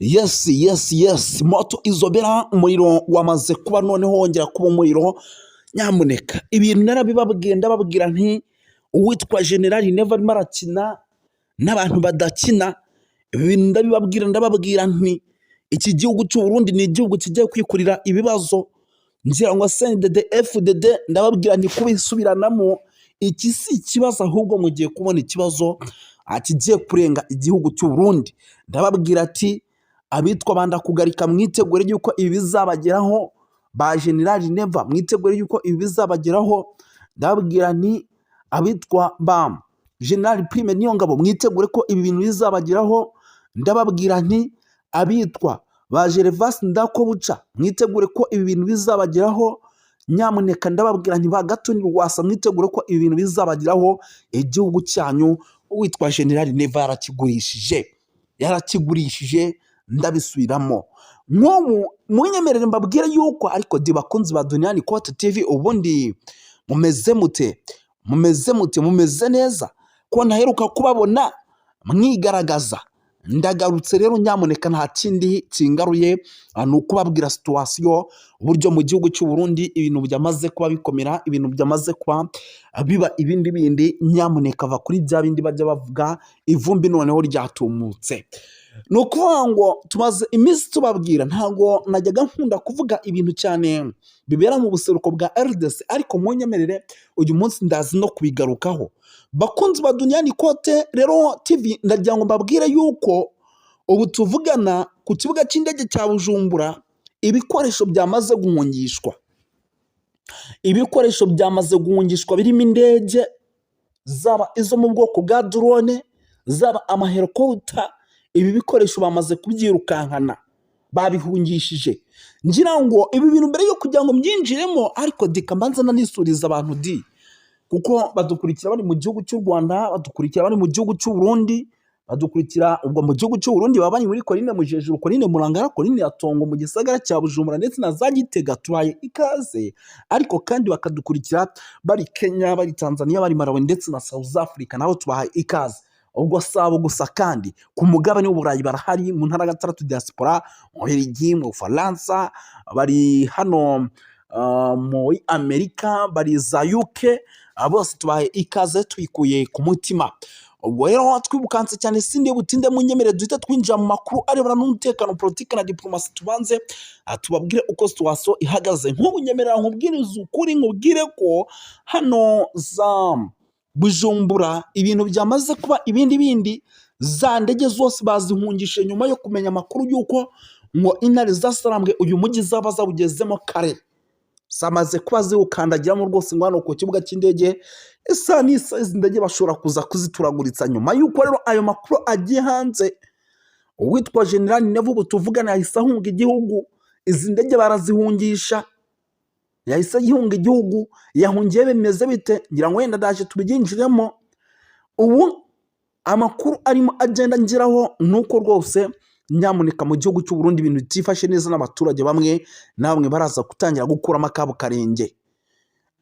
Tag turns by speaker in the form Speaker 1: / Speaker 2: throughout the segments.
Speaker 1: Yes, moto izobera, umuriro wamaze kuba noneho wongera kuba umuriro. Nyamuneka, ibintu narabibabwiye, ndababwira nti uwitwa General Neva arimo arakina n'abantu badakina. Ibi bintu ndabibabwira, ndababwira nti iki gihugu cy'u Burundi ni igihugu kigiye kwikurira ibibazo. Ngira ngo CNDD FDD, ndababwira nti kubisubiranamo iki si ikibazo, ahubwo mugiye kubona ikibazo kigiye kurenga igihugu cy'u Burundi. Ndababwira ati abitwa bandakugarika, mwitegure yuko ibi bizabageraho. Ba General Neva, mwitegure yuko ibi bizabageraho. Ndababwira nti abitwa ba General Prime Niyongabo, mwitegure ko ibi bintu bizabageraho. Ndababwira nti abitwa ba Gervas Ndakobuca, mwitegure ko ibi bintu bizabageraho. Nyamuneka, ndababwira nti ba Gatoni Rwasa, mwitegure ko ibi bintu bizabageraho. Igihugu cyanyu uwitwa General Neva yarakigurishije, yarakigurishije, ndabisubiramo. Nk'ubu munyemerere mbabwire yuko, ariko di bakunzi ba Duniyani Kote TV, ubundi mumeze mute? Mumeze mute? Mumeze neza? Ko ntaheruka kubabona mwigaragaza? Ndagarutse rero, nyamuneka, nta kindi kingaruye, ni ukubabwira situation, uburyo mu gihugu cy'u Burundi ibintu byamaze kuba bikomera, ibintu byamaze kuba biba ibindi bindi. Nyamuneka, va kuri bya bindi bajya bavuga, ivumbi noneho ryatumutse. Ni ukuvuga ngo tumaze iminsi tubabwira, ntabwo najyaga nkunda kuvuga ibintu cyane bibera mu buseruko bwa RDC, ariko munyemerere uyu munsi ndazi no kubigarukaho. Bakunzi ba Duniyani Kote rero TV, ndagira ngo mbabwire yuko ubu tuvugana ku kibuga cy'indege cya Bujumbura ibikoresho byamaze guhungishwa. Ibikoresho byamaze guhungishwa birimo indege, zaba izo mu bwoko bwa drone, zaba amahelikopta. Ibi bikoresho bamaze kubyirukankana, babihungishije. Ngira ngo ibi bintu mbere yo kugira ngo mbyinjiremo, ariko dika mbanza nanisuriza abantu di, kuko badukurikira bari mu gihugu cy'u Rwanda, badukurikira bari mu gihugu cy'u Burundi, badukurikira ubwo mu gihugu cy'u Burundi baba bari muri Korine Mujejuru, Korine Murangara, Korine ya Tongo, mu gisagara cya Bujumbura ndetse na za Gitega, tubaye ikaze. Ariko kandi bakadukurikira bari Kenya, bari Tanzania, bari Malawi ndetse na South Africa, nabo tubahaye ikaze. Ubwo si abo gusa kandi, ku mugabane w'Uburayi barahari mu ntara gatandatu diaspora, mu Bubiligi, mu Bufaransa, bari hano muri Amerika, bari za UK, bose tubahaye ikaze tuyikuye ku mutima. Ubwo rero twibukanse cyane, sindi butinde, munyemere duhite twinjira mu makuru arebana n'umutekano, politiki na diplomasi. Tubanze tubabwire uko situation ihagaze. Nk'ubu nyemerera nkubwirize ukuri, nkubwire ko hano za Bujumbura ibintu byamaze kuba ibindi bindi. Za ndege zose bazihungishije nyuma yo kumenya amakuru y'uko ngo intare zasarambwe uyu mujyi zaba zawugezemo kare, zamaze kuba ziwukandagiramo rwose. Ngo hano ku kibuga cy'indege isaha n'isaha izi ndege bashobora kuza kuzituraguritsa. Nyuma y'uko rero ayo makuru agiye hanze, uwitwa General Neva ubu tuvugana yahise ahunga igihugu. Izi ndege barazihungisha, yahise yihunga igihugu. Yahungiye bimeze bite? Ngira ngo wenda ndaje tubyinjiremo. Ubu amakuru arimo agenda ngeraho ni uko rwose nyamuneka mu gihugu cy'u Burundi ibintu bitifashe neza, n'abaturage bamwe na bamwe baraza gutangira gukuramo akabo karenge.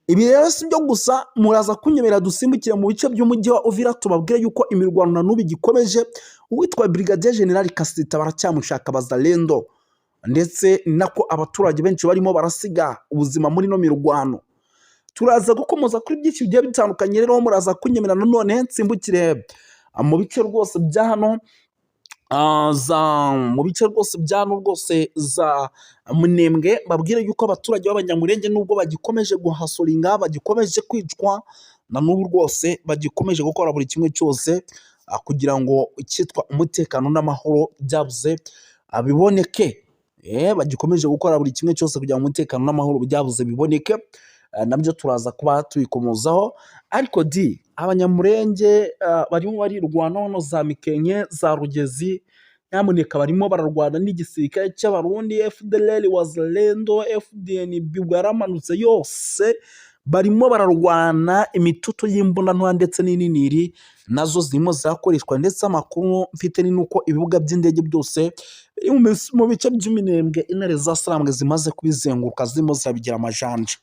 Speaker 1: Ibi rero si byo gusa, muraza kunyemerera dusimbukire mu bice by'umujyi wa Uvira, tubabwire yuko imirwano na n'ubu igikomeje. Uwitwa Brigadier General Kasita baracyamushaka Bazalendo, ndetse nako abaturage benshi barimo barasiga ubuzima muri ino mirwano. Turaza gukomoza kuri byinshi bigiye bitandukanye. Rero muraza kunyemerera nanone nsimbukire mu bice rwose bya hano za mu bice rwose bya hano rwose za Munembwe, babwire yuko abaturage b'Abanyamurenge nubwo bagikomeje guhasoringa, bagikomeje kwicwa, na n'ubu rwose bagikomeje gukora buri kimwe cyose kugira ngo icyitwa umutekano n'amahoro byabuze biboneke. Bagikomeje gukora buri kimwe cyose kugira ngo umutekano n'amahoro byabuze biboneke. Nabyo turaza kuba tubikomozaho. Ariko di Abanyamurenge barimo barirwanaho hano za Mikenke, za Rugezi, nyamuneka barimo bararwana n'igisirikare cy'Abarundi, FDLR, Wazalendo, FDNB yaramanutse yose. Barimo bararwana, imitutu y'imbonanwa ndetse n'ininiri nazo zirimo zirakoreshwa. Ndetse amakuru mfite ni uko ibibuga by'indege byose biri mu bice by'Iminembwe intare za Sarambwe zimaze kubizenguruka, zirimo zirabigira amajanja.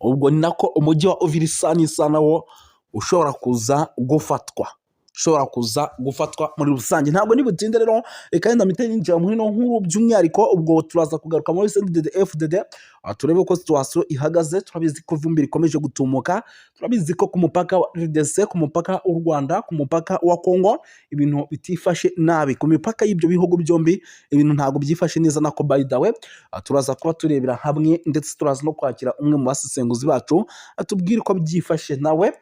Speaker 1: Ubwo ni nako umujyi wa Uvira isa n'isa nawo ushobora kuza gufatwa. ushobora kuza gufatwa muri rusange. Ntabwo nibutinde rero, reka yenda mpite ninjira muri ino nkuru. By'umwihariko ubwo turaza kugaruka muri CNDD FDD, turebe uko situation ihagaze. Turabizi ko ivumbi rikomeje gutumuka, turabizi ko ku mupaka wa RDC, ku mupaka w'u Rwanda, ku mupaka wa Congo ibintu bitifashe nabi. Ku mipaka y'ibyo bihugu byombi ibintu ntabwo byifashe neza nako. By the way, turaza kuba turebera hamwe, ndetse turaza no kwakira umwe mu basesenguzi bacu atubwire uko byifashe nawe.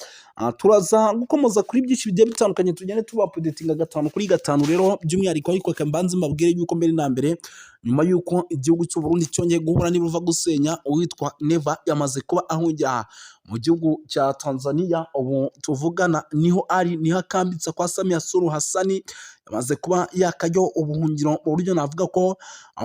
Speaker 1: Turaza gukomoza kuri byinshi bigiye bitandukanye, tugende tuba updatinga gatanu kuri gatanu rero by'umwihariko. Ariko reka mbanze mbabwire yuko mbere na mbere, nyuma y'uko igihugu cy'u Burundi cyongeye guhura n'ibiva gusenya, uwitwa Neva yamaze kuba ahungira mu gihugu cya Tanzania. Ubu tuvugana niho ari, niho akambitse kwa Samia Suluhu Hassan. Yamaze kuba yakajyaho ubuhungiro mu buryo navuga ko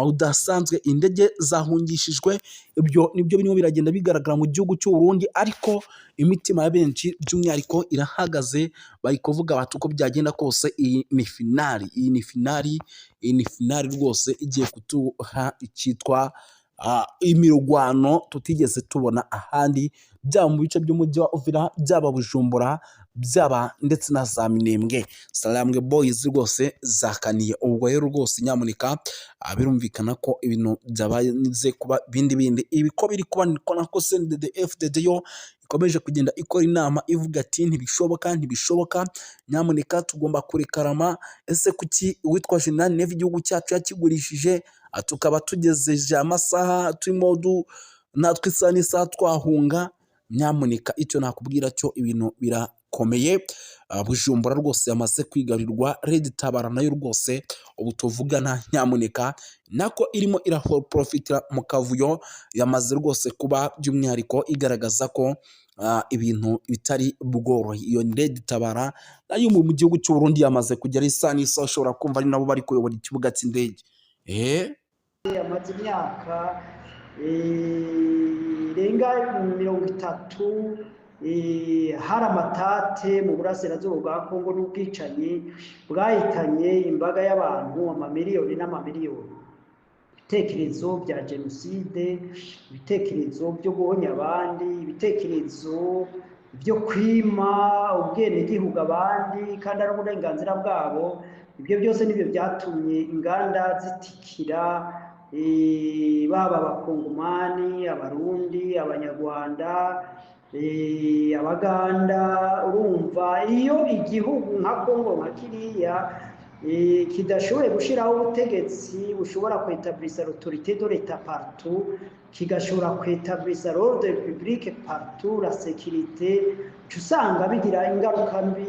Speaker 1: budasanzwe. Indege zahungishijwe, ibyo nibyo birimo biragenda bigaragara mu gihugu cy'u Burundi. Ariko imitima ya benshi by'umwihariko irahagaze, bari kuvuga bati uko byagenda kose iyi ni finale, iyi ni finale, iyi ni finale rwose igiye kuduha icyitwa imirwano tutigeze tubona ahandi, byaba mu bice by'umujyi wa Uvira, byaba Bujumbura, byaba ndetse na za Minembwe. Sarambwe Boys rwose zakaniye. Ubwo rero rwose nyamuneka, birumvikana ko ibintu byabaze kuba bindi bindi. Ibi ko biri kuba niko nako CNDD FDD yo ikomeje kugenda ikora inama, ivuga ati ntibishoboka, ntibishoboka, nyamuneka tugomba kurekarama. Ese kuki uwitwa General Neva igihugu cyacu yakigurishije, tukaba tugezeje amasaha turimo natwe isaha n'isaha twahunga? Nyamuneka icyo nakubwira cyo, ibintu birakomeye. Bujumbura rwose yamaze kwigarurirwa. Red Tabara nayo rwose ubu tuvugana nyamuneka nako irimo iraprofitira mu kavuyo, yamaze rwose kuba by'umwihariko igaragaza ko ibintu bitari bworohe. Iyo Red Tabara nayo mu gihugu cy'u Burundi yamaze kugera, isaha n'isaha ushobora kumva ari nabo bari kuyobora ikibuga cy'indege.
Speaker 2: Amaze imyaka irenga 30 hari amatate mu burasirazuba bwa Kongo n'ubwicanyi bwahitanye imbaga y'abantu amamiliyoni n'amamiliyoni. Ibitekerezo bya jenoside, ibitekerezo byo guhonya abandi, ibitekerezo byo kwima ubwenegihugu abandi kandi ari uburenganzira bwabo, ibyo byose nibyo byatumye inganda zitikira, baba Abakongomani, Abarundi, Abanyarwanda, Abaganda. Urumva iyo igihugu nka Kongo nka kiriya kidashoboye gushyiraho ubutegetsi bushobora kwetablisa l'autorité de l'État partout, kigashobora kwetablisa l'ordre public partout, la sécurité, uca usanga bigira ingaruka mbi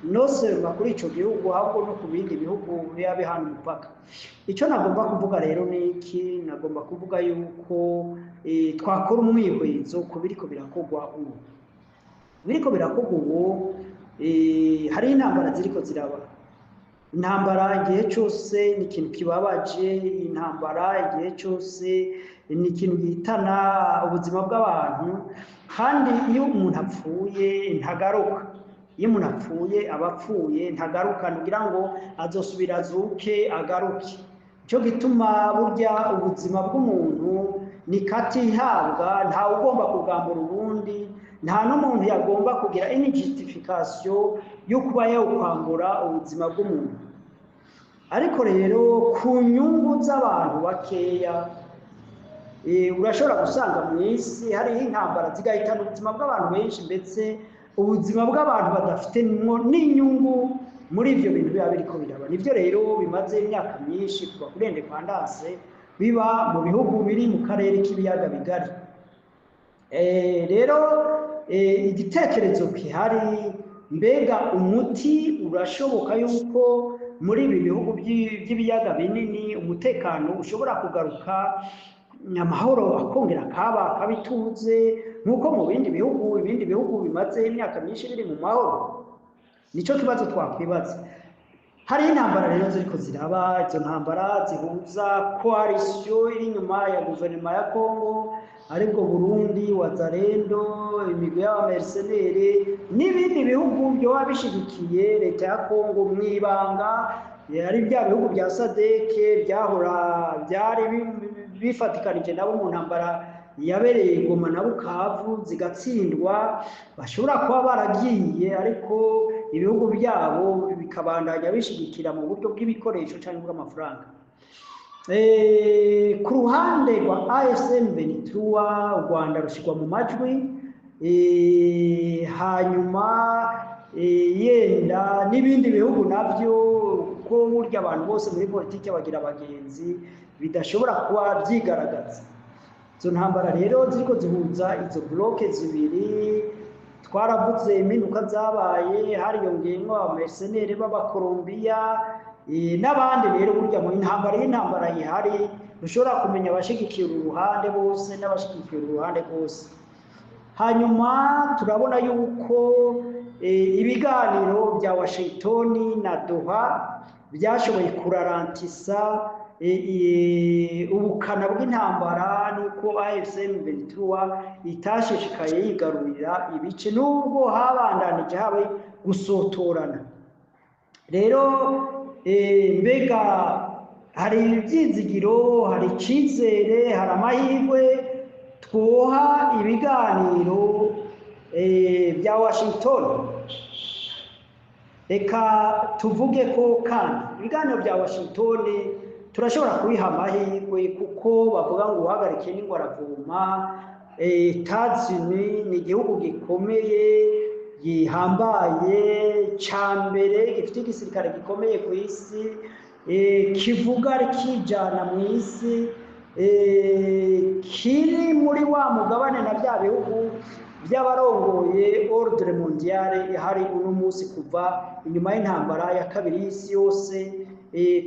Speaker 2: non seulement kuri ico gihugu, ahubwo no ku bindi bihugu biba bihana umupaka. Icyo nagomba kuvuga rero ni iki: nagomba kuvuga yuko twakora umwihwezo ku biriko birakorwa ubu. Biriko birakorwa ubu, hariho intambara ziriko ziraba. Intambara igihe cyose ni ikintu kibabaje, intambara igihe cyose ni ikintu gihitana ubuzima bw'abantu, kandi iyo umuntu apfuye ntagaruka. Iyo umuntu apfuye aba apfuye, ntagaruka, kugira ngo azosubira azuke agaruke. Nicyo gituma burya ubuzima bw'umuntu ni katihabwa, ntawe ugomba kugambura ubundi, nta n'umuntu yagomba kugira une justification yo kuba yawukambura ubuzima bw'umuntu. Ariko rero ku nyungu z'abantu bakeya, urashobora gusanga mu isi hariho intambara zigahitana ubuzima bw'abantu benshi, ndetse ubuzima bw'abantu badafite n'inyungu muri ibyo bintu biba biriko biraba. Nibyo rero bimaze imyaka myinshi kuva kuri indépendance biba mu bihugu biri mu karere k'ibiyaga bigari. Rero igitekerezo gihari, mbega umuti urashoboka yuko muri ibi bihugu by'ibiyaga binini umutekano ushobora kugaruka, amahoro akongera akaba akabituze nk'uko mu bindi bihugu, ibindi bihugu bimaze imyaka myinshi biri mu mahoro? Nicyo kibazo twakwibaza. Hariho intambara rero ziriko ziraba, izo ntambara zihuza coalition iri inyuma ya guverinoma ya Congo, aribwo Burundi, Wazalendo, imigwi y'aba mercenaires n'ibindi bihugu byoba bishigikiye leta ya Congo mw'ibanga, ari bya bihugu bya SADC byahora byari bifatikanije nabo mu ntambara yabereye Goma na Bukavu zigatsindwa, bashobora kuba baragiye ariko. ibihugu byabo bikabandanya bishigikira mu buryo bw'ibikoresho cyangwa bw'amafaranga. Ku ruhande rwa AFC M23, u Rwanda rushyirwa mu majwi, hanyuma yenda n'ibindi bihugu nabyo, kuko burya abantu bose muri politiki bagira abagenzi bidashobora kuba byigaragaza. Izo ntambara rero ziriko zihuza izo blocs zibiri, twaravuze impinduka zabaye, hariyongeyemo abamercenaires b'Abakolombiya n'abandi. Rero burya mu intambara y'intambara ihari, ntushobora kumenya abashigikiye uru ruhande bose n'abashigikiye uru ruhande bose. Hanyuma turabona yuko ibiganiro bya Washington na Doha byashoboye kurarantisa ubukana bw'intambara, nuko AFC M23 itashishikaye yigarurira ibice, nubwo habandanije habe gusotorana. Rero mbega hari ibyizigiro, hari icyizere, hari amahirwe twoha ibiganiro bya Washington? Reka tuvuge ko kandi ibiganiro bya Washington turashobora kubiha amahirwe, kuko bavuga ngo uhagarikiye n'ingwe aravoma. États-Unis ni igihugu gikomeye, gihambaye, ca mbere gifite igisirikare gikomeye ku isi, kivuga kijana mu isi, kiri muri wa mugabane na bya bihugu by'abarongoye ordre mondiale ihari uno munsi kuva inyuma y'intambara ya kabiri y'isi yose.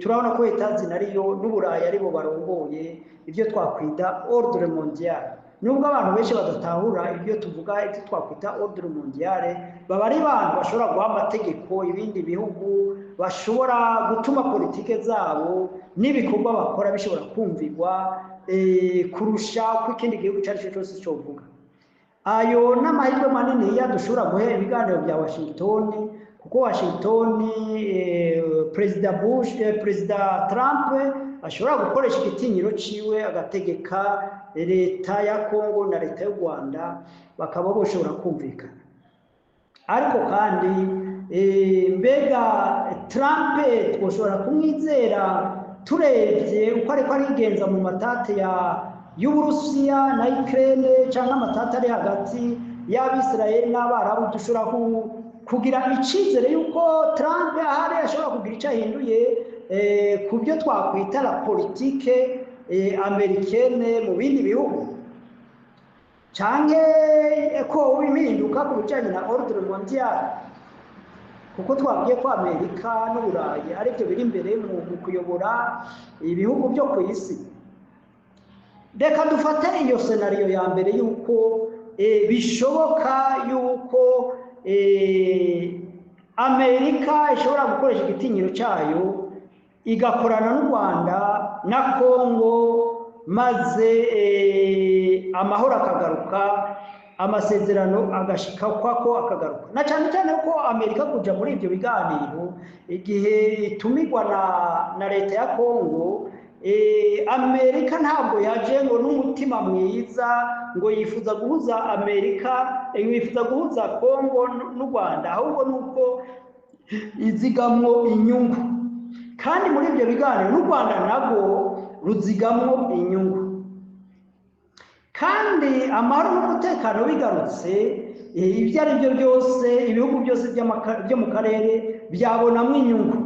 Speaker 2: Turabona ko États-Unis ariyo n'Uburayi aribo barongoye ibyo twakwita ordre mondiale. Nubwo abantu benshi badatahura ibyo tuvuga, ibyo twakwita ordre mondiale, baba ari abantu bashobora guha amategeko ibindi bihugu, bashobora gutuma politike zabo n'ibikorwa bakora bishobora kumvirwa kurusha uko ikindi gihugu icyo ari cyo cyose cyovuga. Ayo n'amahirwe manini dushobora guha ibiganiro bya Washington, kuko Washington, Perezida Bush, Perezida Trump ashobora gukoresha igitinyiro ciwe agategeka leta ya Congo na leta y'u Rwanda, bakaba bashobora kumvikana. Ariko kandi mbega Trump twoshobora kumwizera, turebye uko ariko arigenza mu matate ya y'Uburusiya na Ukraine, cyangwa amatate ari hagati y'Abisirayeli n'Abarabu? Dushobora kugira icyizere yuko Trump ahari ashobora kugira icyo ahinduye ku byo twakwita la politique américaine mu bindi bihugu, canke ko impinduka ku bijanye na ordre mondial? Kuko twabwiye ko Amerika n'Uburayi aribyo biri imbere mu kuyobora ibihugu byo ku isi. Reka dufate iyo scénario ya mbere, yuko bishoboka yuko Amerika ishobora gukoresha igitinyiro cyayo igakorana n'u Rwanda na Congo, maze amahoro akagaruka, amasezerano agashika kwako akagaruka, na cyane cyane ko Amerika kuja muri ibyo biganiro igihe itumirwa na leta ya Congo, Amerika ntabwo yaje ngo n'umutima mwiza, ngo yifuza guhuza Amerika, yifuza guhuza Congo n'u Rwanda, ahubwo nuko izigamwo inyungu. Kandi muri ibyo biganiro n'u Rwanda nabwo ruzigamwo inyungu. Kandi amahoro n'umutekano bigarutse, ibyo ari byo byose, ibihugu byose byo mu karere byabonamo inyungu.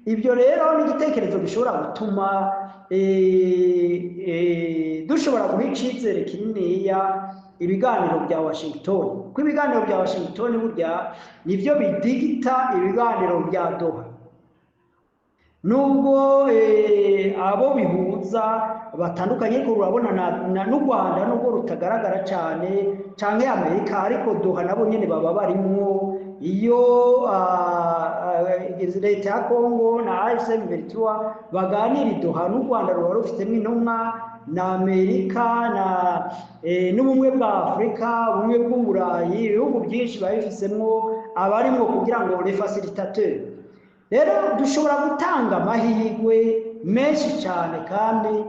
Speaker 2: Ibyo rero ni igitekerezo gishobora gutuma dushobora guha icyizere kininiya ibiganiro bya Washington, kuko ibiganiro bya Washington burya nibyo bidigita ibiganiro bya Doha, nubwo abo bihuza batandukanye. Ariko urabona n'u Rwanda nubwo rutagaragara cyane cyangwa Amerika, ariko Doha nabo nyine baba barimwo. Iyo leta ya Congo na AFC M23 baganira i Doha, n'u Rwanda ruba rufitemo intumwa, na Amerika na n'ubumwe bwa Afurika, ubumwe bw'Uburayi, ibihugu byinshi biba bifisemwo abarimwo kugira ngo les facilitateurs. Rero dushobora gutanga amahirwe menshi cyane, kandi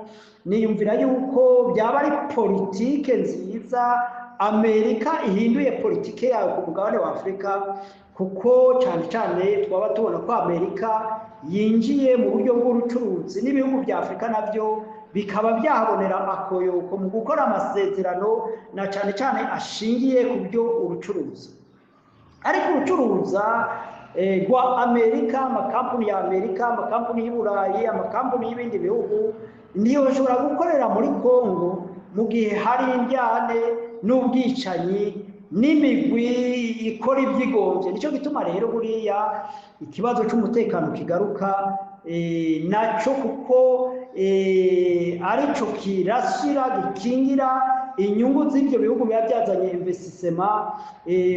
Speaker 2: niyumvira yuko byaba ari politike nziza Amerika ihinduye politike yayo ku mugabane wa Afurika, kugira ngo Kuko cyane cyane twaba tubona ko Amerika yinjiye mu buryo bw'ubucuruzi, n'ibihugu bya Afurika nabyo bikaba byahabonera akoyoko mu gukora amasezerano, na cyane cyane ashingiye ku byo ubucuruzi. Ariko ubucuruza rwa Amerika, amakampani ya Amerika, amakampani y'i Burayi, amakampani y'ibindi bihugu niyo bashobora gukorera muri Kongo mu gihe hari indyane n'ubwicanyi n'imigwi ikora ibyigombye. Nicyo gituma rero buriya ikibazo cy'umutekano kigaruka nacyo, kuko aricyo kirashyira gikingira inyungu z'ibyo bihugu biba byazanye investissement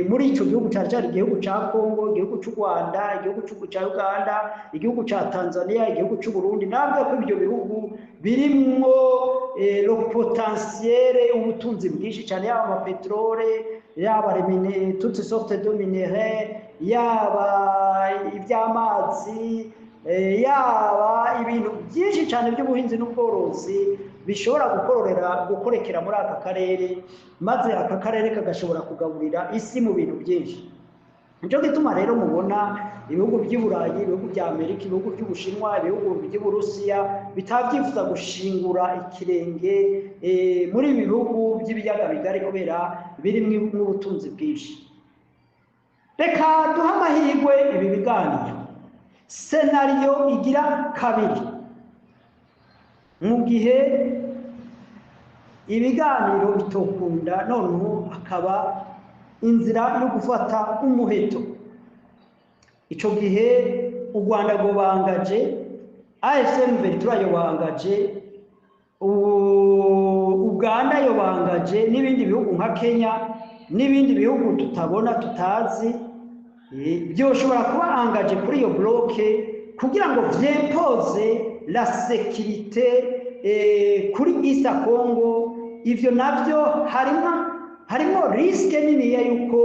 Speaker 2: muri icyo gihugu, cyane cyane igihugu cya Kongo, igihugu cy'u Rwanda, igihugu cya Uganda, igihugu cya Tanzania, igihugu cy'u Burundi. Ntabwo ko ibyo bihugu birimwo le potentiel, ubutunzi bwinshi cyane, yaba amapeterole, yaba toutes sortes de minerais, yaba iby'amazi, yaba ibintu byinshi cyane by'ubuhinzi n'ubworozi bishobora gukorera gukorekera muri aka karere, maze aka karere kagashobora kugaburira isi mu bintu byinshi. Nicyo gituma rero mubona ibihugu by'i Burayi, ibihugu bya Amerika, ibihugu by'Ubushinwa, ibihugu by'Uburusiya bitabyifuza gushingura ikirenge muri ibi bihugu by'ibiyaga bigari, kubera birimo ubutunzi bwinshi. Reka duhe amahirwe ibi biganiro. Scénario igira kabiri: mu gihe ibiganiro bitokunda, noneho akaba inzira yo gufata umuheto. Icyo gihe u Rwanda rwobangaje, AFC M23 yobangaje, Uganda yobangaje, n'ibindi bihugu nka Kenya n'ibindi bihugu tutabona, tutazi, byoshobora kuba engagé kuri iyo bloc kugira ngo vy'impose la sécurité kuri East Congo. Ivyo navyo harimo risque niniya yuko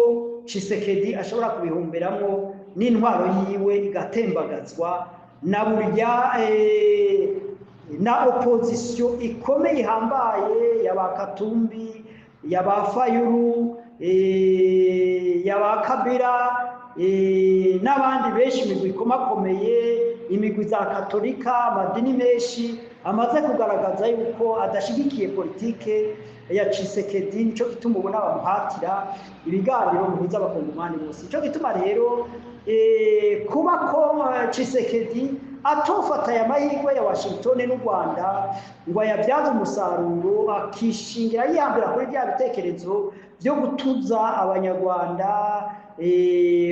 Speaker 2: Tshisekedi ashobora kubihomberamwo n'intwaro yiwe igatembagazwa na burya na opposition ikomeye ihambaye ya ba Katumbi, ya ba Fayulu, ya ba Kabila n'abandi benshi, imigwi ikomakomeye, imigwi za Katolika, amadini menshi amaze kugaragaza yuko adashigikiye politike ya Tshisekedi. Nico gituma ubona bamuhatira ibiganiro bihuza abakongomani bose. Nico gituma rero kuba ko Tshisekedi atofata aya mahirwe ya Washington n'u Rwanda ngo ayabyaze umusaruro, akishingira yihambira kuri bya bitekerezo byo gutuza abanyarwanda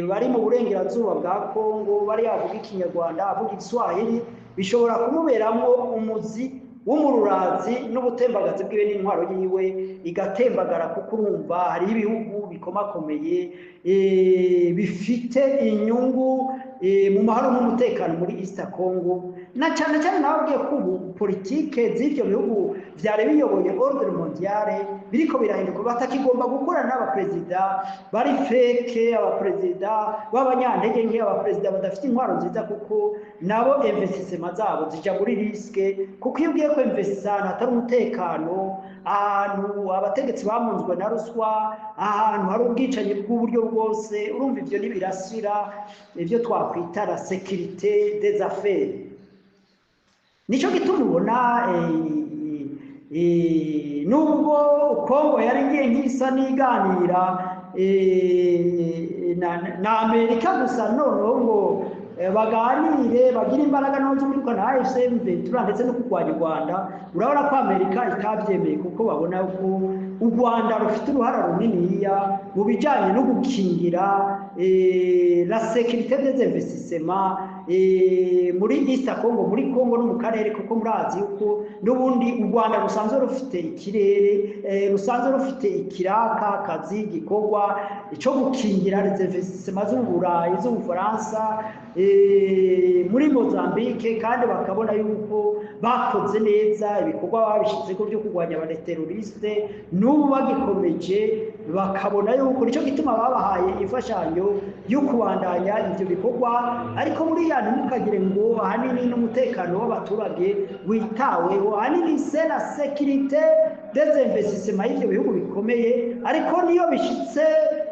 Speaker 2: bari mu burengerazuba bwa Kongo, bari avuga ikinyarwanda, avuga igiswahili, bishobora kumuberamo umuzi w'umururazi n'ubutembagazi bwiwe n'intwaro yiwe igatembagara, kuko urumva hariho ibihugu bikomakomeye bifite inyungu mu mahoro n'umutekano muri East Congo. Na cyane cyane nababwiye ko ubu politike z'ibyo bihugu byari biyoboye ordre mondiale biriko birahinduka, batakigomba gukorana n'abaperezida bari fake, abaperezida b'abanyantege nke, abaperezida badafite intwaro nziza, kuko nabo investissement zabo zija muri risque. Kuko iyo ugiye kwinvestisa ahantu hatari umutekano, ahantu abategetsi bamunzwe na ruswa, ahantu hari ubwicanyi bw'uburyo bwose, urumva ivyo ntibirasira ivyo twakwita la sécurité des affaires. Nico gituma ubona nubwo Kongo yari igiye nk'isa n'iganira na Amerika gusa, noneho ngo baganire bagire imbaraga no zo na AFC M23 ndetse no kurwanya u Rwanda, urabona ko Amerika itabyemeye, kuko babona ko u Rwanda rufite uruhara runiniya mu bijyanye no gukingira la sécurité des investissements muri East Congo, muri Congo no mu karere, kuko murazi yuko n'ubundi u Rwanda rusanzwe rufite ikirere, rusanzwe rufite ikiraka, akazi, igikorwa cyo gukingira les investissements z'Uburayi, z'Ubufaransa muri Mozambique. Kandi bakabona yuko bakoze neza ibikorwa babishyizeho byo kurwanya abateroriste, n'ubu bagikomeje, bakabona yuko nicyo gituma babahaye imfashanyo yo kubandanya ibyo bikorwa. Ariko buriya ntimukagire ngo ahanini n'umutekano w'abaturage witaweho, ahanini c'est la sécurité des investissements y'ibyo bihugu bikomeye. Ariko niyo bishyitse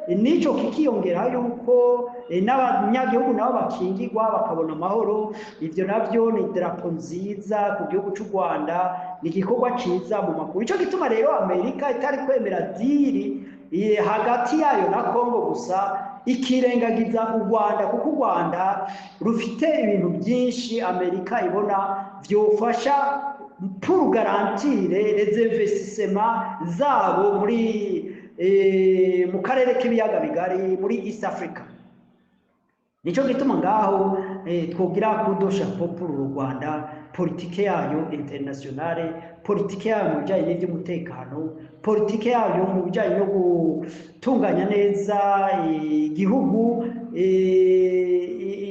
Speaker 2: n'icyo kikiyongera yuko n'abanyagihugu nabo bakingirwa bakabona amahoro. Ivyo navyo ni idarapo nziza ku gihugu c'u Rwanda, ni igikorwa ciza mu makuru. Ico gituma rero Amerika itari kwemera deal hagati yayo na Kongo gusa, ikirengagiza u Rwanda, kuko u Rwanda rufite ibintu byinshi Amerika ibona vyofasha pour garantir les investissements zabo muri mu karere k'ibiyaga bigari, muri East Africa. Nico gituma ngaho twogira coup de chapeau pour u Rwanda, politike yayo internationale, politike yayo mu bijyanye n'iby'umutekano, politike yayo mu bijyanye no gutunganya neza igihugu.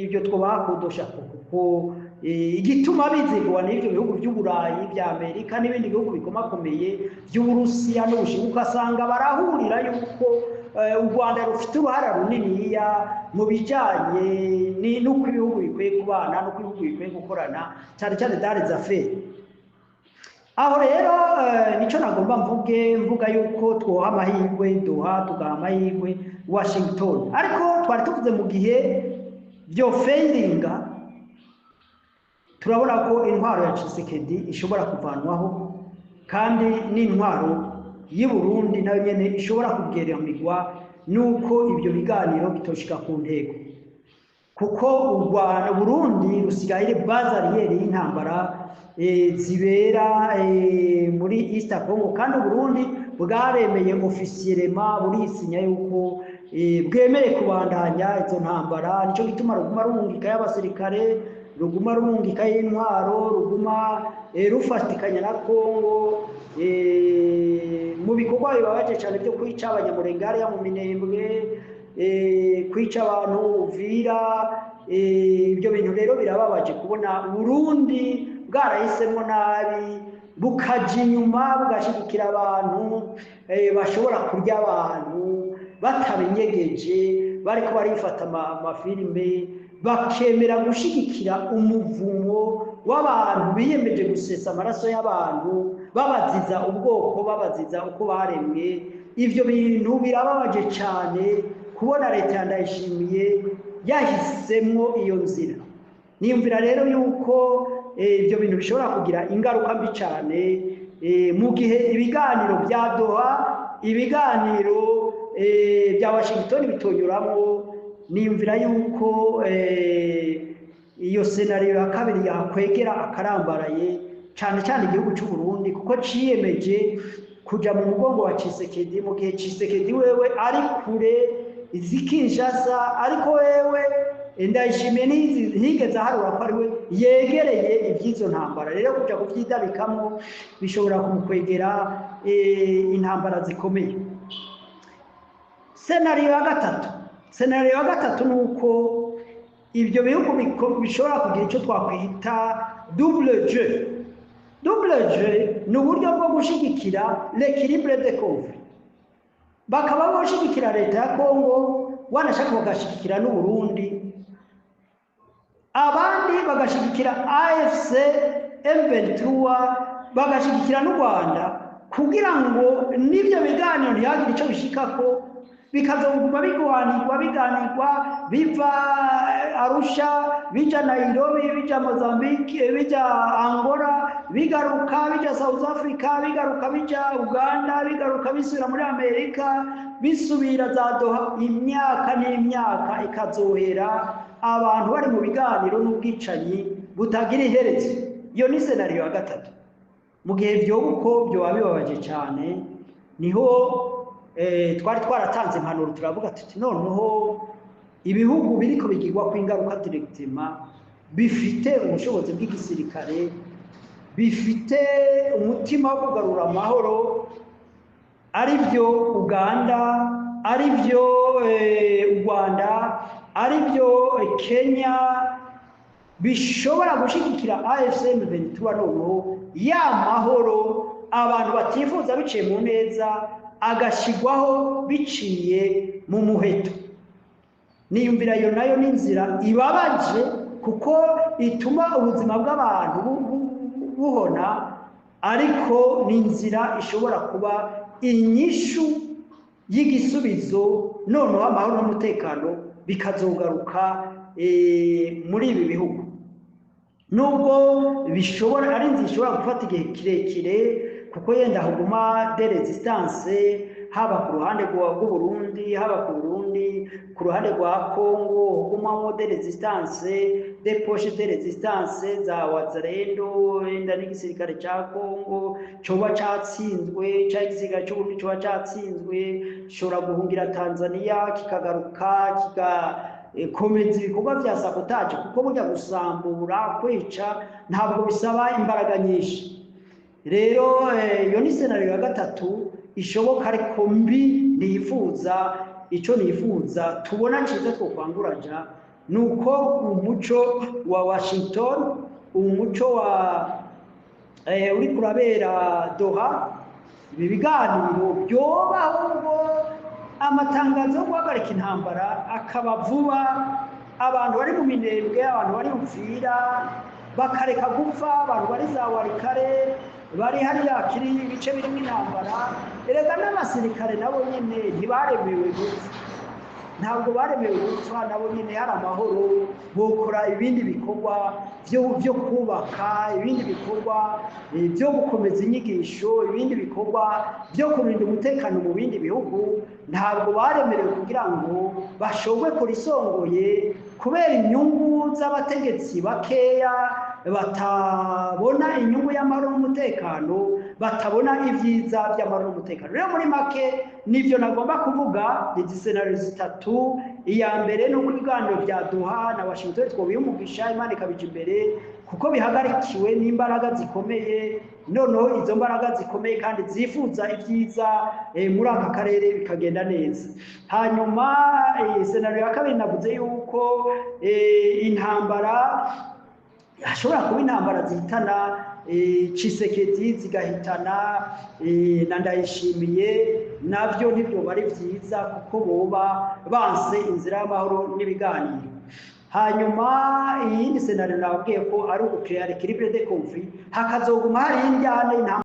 Speaker 2: Ibyo twubaha coup de chapeau, kuko igituma bizigwa n'ibyo bihugu by'Uburayi, bya Amerika n'ibindi bihugu bikomakomeye by'Uburusiya n'Ubushinwa, ugasanga barahurira yuko u Rwanda rufite uruhara runiniya mu bijyanye n'uko ibihugu bikwiye kubana, n'uko ibihugu bikwiye gukorana, cyane cyane dans les affaires. Aho rero nicyo nagomba mvuge, mvuga yuko twoha amahirwe duha, tugaha amahirwe Washington. Ariko twari tuvuze mu gihe byo failinga, turabona ko intwaro ya Tshisekedi ishobora kuvanwaho, kandi n'intwaro y'i Burundi nayo nyene ishobora kugereranirwa nuko ibyo biganiro bitoshika ku ntego, kuko u Rwanda, Burundi rusigaye ari base arrière y'intambara zibera muri East Congo. Kandi Burundi bwaremeye officiellement, burisinya yuko bwemeye kubandanya izo ntambara. Nico gituma ruguma rungika y'abasirikare, ruguma rungika y'intwaro, ruguma rufatikanya na Congo mu bikorwa bibabaje cyane byo kwica Abanyamurenge hariya mu Minembwe, kwica abantu Uvira. Ibyo bintu rero birababaje kubona Burundi bwarahisemo nabi, bukaja inyuma bugashyigikira abantu bashobora kurya abantu batabinyegeje, bariko barifata amafilime, bakemera gushigikira umuvumo w'abantu biyemeje gusesa amaraso y'abantu, babaziza ubwoko, babaziza uko baremwe. Ivyo bintu birababaje cyane kubona leta ya Ndayishimiye yahisemwo iyo nzira. Niyumvira rero yuko ibyo bintu bishobora kugira ingaruka mbi cyane mu gihe ibiganiro bya Doha, ibiganiro bya Washington bitonyuramo. Niyumvira yuko iyo scénario ya kabiri yakwegera akarambaraye cyane cyane igihugu cy'u Burundi, kuko ciyemeje kuja mu mugongo wa Tshisekedi, mu gihe Tshisekedi wewe ari kure izi Kinshasa, ariko wewe Ndayishimiye ntiyigeze aharura ko ari we yegereye iby'izo ntambara. Rero kuja kuvyidabikamo bishobora kumukwegera intambara zikomeye. Scénario ya gatatu ni uko ibyo bihugu bishobora kugira icyo twakwita double jeu. Double jeu ni uburyo bwo gushigikira l'équilibre de conflit, bakaba boshigikira leta ya Kongo, wanashaka bagashigikira n'u Burundi, abandi bagashigikira AFC M23, bagashigikira n'u Rwanda, kugira ngo n'ibyo biganiro ntihagire icyo bishikako, bikazoguma bigwanirwa, biganirwa, biva Arusha bija Nairobi, bija Mozambique, bija Angola, bigaruka bija South Africa, bigaruka bija Uganda, bigaruka bisubira muri Amerika, bisubira za Doha, imyaka n'imyaka ikazohera abantu bari mu biganiro n'ubwicanyi butagira iherezo. Iyo ni scénario ya gatatu. Mu gihe vyoba uko, byoba bibabaje cyane. Niho twari twaratanze impanuro, turavuga tuti noneho ibihugu biriko bigirwa ko ingaruka directement, bifite ubushobozi bw'igisirikare, bifite umutima wo kugarura amahoro, ari byo Uganda, ari byo u Rwanda, ari byo Kenya, bishobora gushigikira AFC M23, noneho ya mahoro abantu batifuza biciye mu neza agashigwaho biciye mu muheto. Niyumvira iyo nayo ni inzira ibabaje, kuko ituma ubuzima bw'abantu buhona, ariko ni inzira ishobora kuba inyishu y'igisubizo, noneho amahoro n'umutekano. bikazogaruka muri ibi bihugu, nubwo bishobora ari inzira ishobora gufata igihe kirekire, kuko yenda haguma des résistances, haba ku ruhande rw'Uburundi, haba ku Burundi, ku ruhande rwa Congo hagumamo des résistances, des poches de résistance za Wazalendo, wenda n'igisirikare ca Congo coba catsinzwe, canke igisirikare c'Uburundi coba catsinzwe, gishobora guhungira Tanzania, kikagaruka kigakomeza ibikorwa vya sabotage, kuko burya gusambura, kwica ntabwo bisaba imbaraga nyinshi. Rero iyo ni scénario ya gatatu ishoboka, ariko mbi nifuza. Icyo nifuza tubona cyiza twokwanguraja ni uko umuco wa Washington, umuco wa uri kurabera Doha, ibi biganiro byoba, ahubwo amatangazo yo guhagarika intambara akaba vuba, abantu bari mu Minembwe, abantu bari Uvira bakareka gupfa, abantu bari za Walikale, bari hariya kiri ibice birimo intambara. Erega n'abasirikare nabo nyene ntibaremewe gupfa, ntabwo baremewe gupfa. Nabo nyene hari amahoro bokora ibindi bikorwa byo kubaka, ibindi bikorwa byo gukomeza inyigisho, ibindi bikorwa byo kurinda umutekano mu bindi bihugu. Ntabwo baremerewe kugira ngo bashogwe kurisongoye kubera inyungu z'abategetsi bakeya batabona inyungu y'amahoro n'umutekano, batabona ibyiza by'amahoro n'umutekano. Rero muri make nibyo nagomba kuvuga, ni izi scénario zitatu. Iya mbere ni uko ibiganiro bya Doha na Washington twobiha umugisha, Imana ikabija imbere, kuko bihagarikiwe n'imbaraga zikomeye. Noneho izo mbaraga zikomeye kandi zifuza ibyiza muri aka karere, bikagenda neza. Hanyuma scénario ya kabiri, navuze yuko intambara hashobora kuba intambara zihitana Tshisekedi, zigahitana na Ndayishimiye. Nabyo ntibyoba ari byiza, kuko boba banse inzira y'amahoro n'ibiganiro. Hanyuma iyindi scénario nababwiye ko ari ugucréer l'équilibre de conflit, hakazoguma hari indyane.